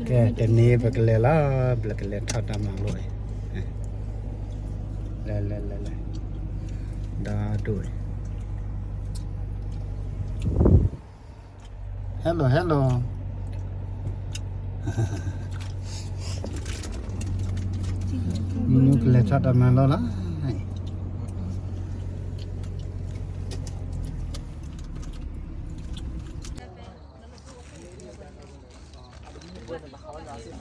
ကဲ တနံၤပကလဲၤလီၤ, ပကလဲၤထီၣ်တၢ်မၤလိအံၤ, လဲၤ လဲၤ လဲၤ လဲၤ, ဒီဒိၣ်အံၤ, hello hello, မ့ၢ်ကလဲၤထီၣ်တၢ်မၤလိလီၤ.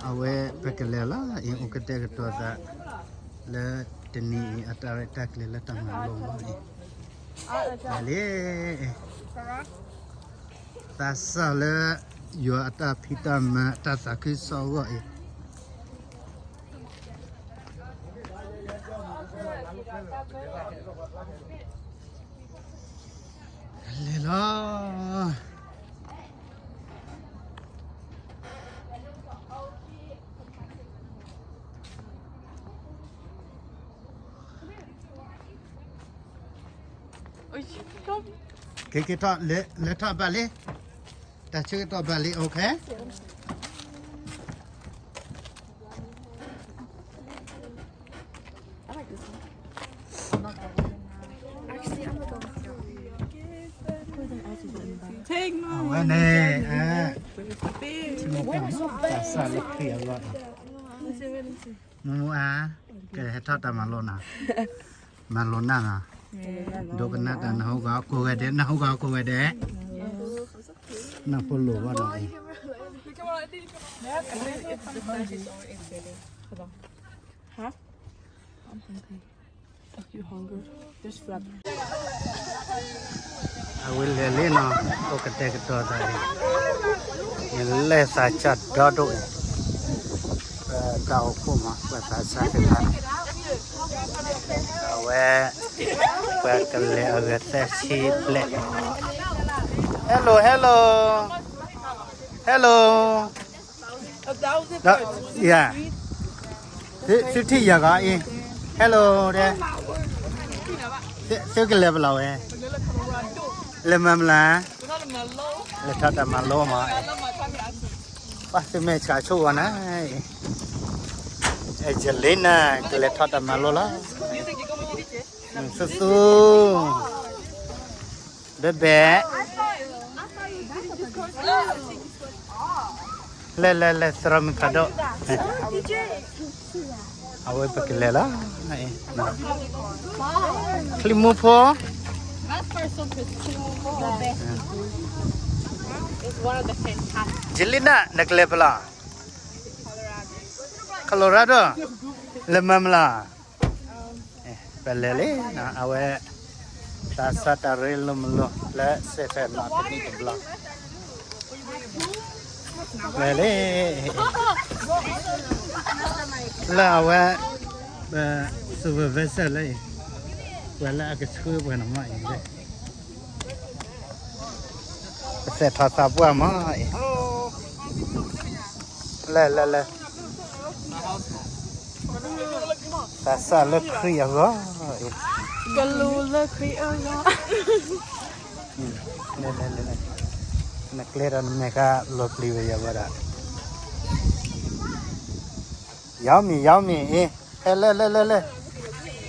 အဝဲပကလဲၤလီၤအံၤ အိၣ်ကတဲာ်ကတီၤသး လၢတနံၤအံၤ အတၢ်ရဲၣ်တၢ်ကျဲၤလၢတၢ်မၤလိမးအံၤ, လဲၤလံ, သးစၢ်လၢယွၤအတၢ်ဖံးတၢ်မၤ တၢ်သးခုကစီၣ်အဂီၢ်အံၤ, လဲၤလီၤ. က့ၤ က့ၤထီၣ် လဲၤ လဲၤထီၣ်ဘၣ်လံ, တၢ်ဆၢကတီၢ်ဘၣ်လံ, okay. Take mine. အဝဲန့ၣ် တၢ်စၢ်လၢခရံာ်အဂီၢ်, မူမူအါ, ကဟဲထီၣ်တၢ်မၤလိနၤ, မၤလိနၤနီၤ, ဒိကနၣ်တၢ် နဟူဂီၤကိးဂၤဒဲး, နဟူဂီၤကိးဂၤဒဲး, နဖိလိာ်ဘၣ်နီၤ. Are you hungry? There's flat. အဝဲလဲၤလံနီၤ, အိၣ်ကတဲာ်ကတီၤသးအံၤ, ယလဲၤသးစၢ်ဒီဒိၣ်အံၤ, ပတၢ်အိၣ်ဖှိၣ်မး ပသးစၢ်တခါ, အဝဲ ပကလဲၤအဂၤသၢဆံဘျဲၣ်, hello hello hello. ဒီး ယၤ, သုထံၣ်ယၤဂီၤအံၤ, hello ဒဲ, သုကလဲၤပလီၢ်ဝဲ, လဲၤမၤမလၢ်, လဲၤထီၣ်တၢ်မၤလိမး, ပှၤသုမဲာ်ဆှးဆိၣ်ဂီၤနၤ, Angelina ကလဲၤထီၣ်တၢ်မၤလိလီၤ, သူသူ ဘဲဘဲ, လဲၤလဲၤလဲၤ သရၣ်မုၣ်ဖးဒိၣ်, အဝဲပကလဲၤလီၤ, ချံမူဖိ, Angelina နကလဲၤပလီၢ်, Colorado လဲၤမၤမလၢ် ပလဲၤလံနီၤ, အဝဲ သးစၢ်တၢ်ရ့လိာ်မုာ်လိာ် လၢစဲးဖဲးနီၣ်တနံၣ်တဘျီ, လဲၤလံ, လၢအဝဲ supervisor လၢအံၤ, ပှၤလၢအကဆှၢပှၤန့ၣ်မ့ၢ်အံၤ, ပသဲးထီၣ်သးပှၢ်မ့ၢ်အံၤ, လဲၤလဲၤလဲၤ သးစၢ်လၢခရံာ်အဂီၢ်အံၤ, ကလူးလၢခရံာ်အဂီၢ်, နကျဲဒီးနမဲာ်ခါလီၤပျံၤဝဲယၤဝဲဒၣ်, ယီမံၤ ယီမံၤအံၤ, ဟဲလၢလၢလၢလၢ,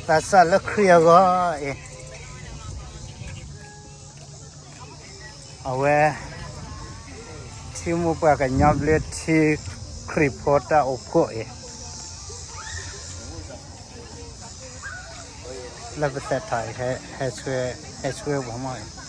သးစၢ်လၢခရံာ်အဂီၢ်အံၤ အဝဲ ထံမိၢ်ပှၢ်ကညီဘျၢထံခရံာ်ဖိတၢ်အိၣ်ဖှိၣ်အံၤ, လၢပသဲးထီၣ်အံၤ ဟဲဆှၢပှၤမ့ၢ်အံၤ,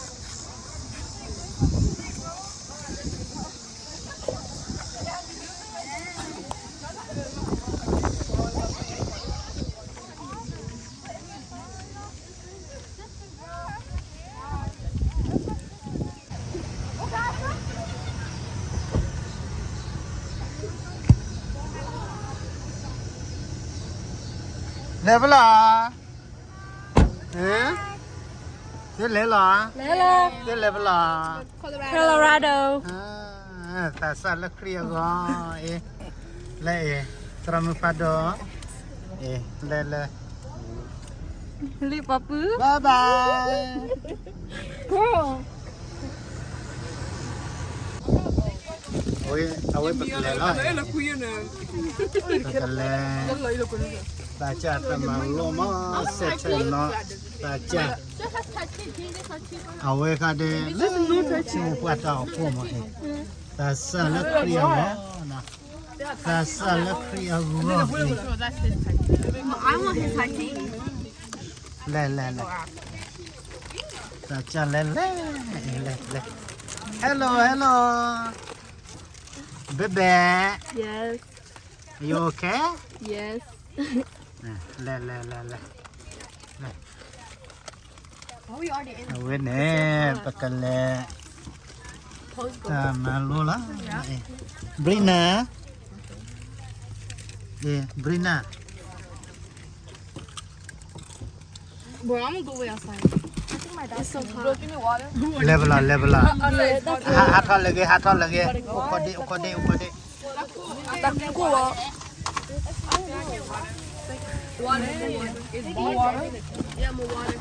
လဲၤပလီၢ်, သုလဲၤလီၤ, သုလဲၤပလီၢ်, Colorado, သးစၢ်လၢခရံာ်အဂီၢ်အံၤ, လၢအံၤ သရၣ်မုၣ်ဖးဒိၣ်, အံၤ လဲၤလဲၤ လံပှၤပုၢ်, bye bye, girl. အဝဲပကလဲၤလီၤ, ပကလဲၤ, သးစၢ်တၢ်မၤလိမး စဲးထဲနီၤ, သးစၢ်, အဝဲဃးဒီး လၢထံမိၢ်ပှၢ်တၢ်အိၣ်ဖှိၣ်မး, သးစၢ်လၢခရံာ်အဂီၢ်, သးစၢ်လၢခရံာ်အဂီၢ်, လဲၤလဲၤလဲၤ, သးစၢ်လဲၤလဲၤ, လဲၤလဲၤ, hello hello, baby, you okay? လဲၤလဲၤလဲၤလဲၤ, အဝဲန့ၣ် ပကလဲၤ, တၢ်မၤလိလီၤ, Brina, Brina, Bro, I'm gonna go wait outside. It's so hot. လဲၤဘၣ်လီၤ လဲၤဘၣ်လီၤ, ဟးထီၣ်လၢဂ့ၤ ဟးထီၣ်လၢဂ့ၤ, အိၣ်ခိးဒ့ အိၣ်ခိးဒ့ အိၣ်ခိးဒ့, တၢ်ကိၢ်ဝဲ, water, more water, yeah, more water.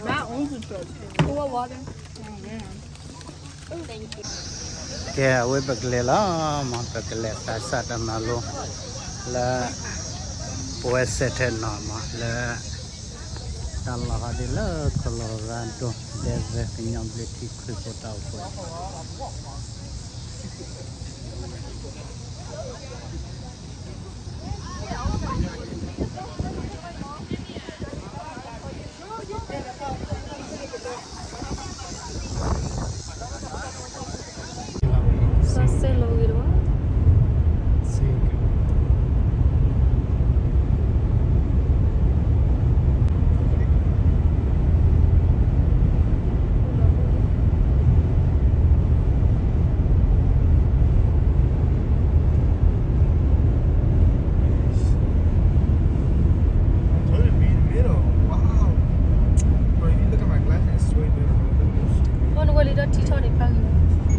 That owns the truck. More water. ကဲ အဝဲပကလဲၤလီၤမး, ပကလဲၤသးစၢ်တၢ်မၤလိ လၢ ပဝဲစဲးထဲနီၤမး လၢ တၢ်လီၢ်ဟီဒ်လၢ Colorado Denver ကညီဘျုးထံခရံာ်ဖိတၢ်အိၣ်ဖှိၣ် စီၤစဲလီၤဂ့ၤတဝါ, အိၣ်နဝဲလံဒီးထံထီၣ်န့ၣ် ဖးဂ့ၤဝဲ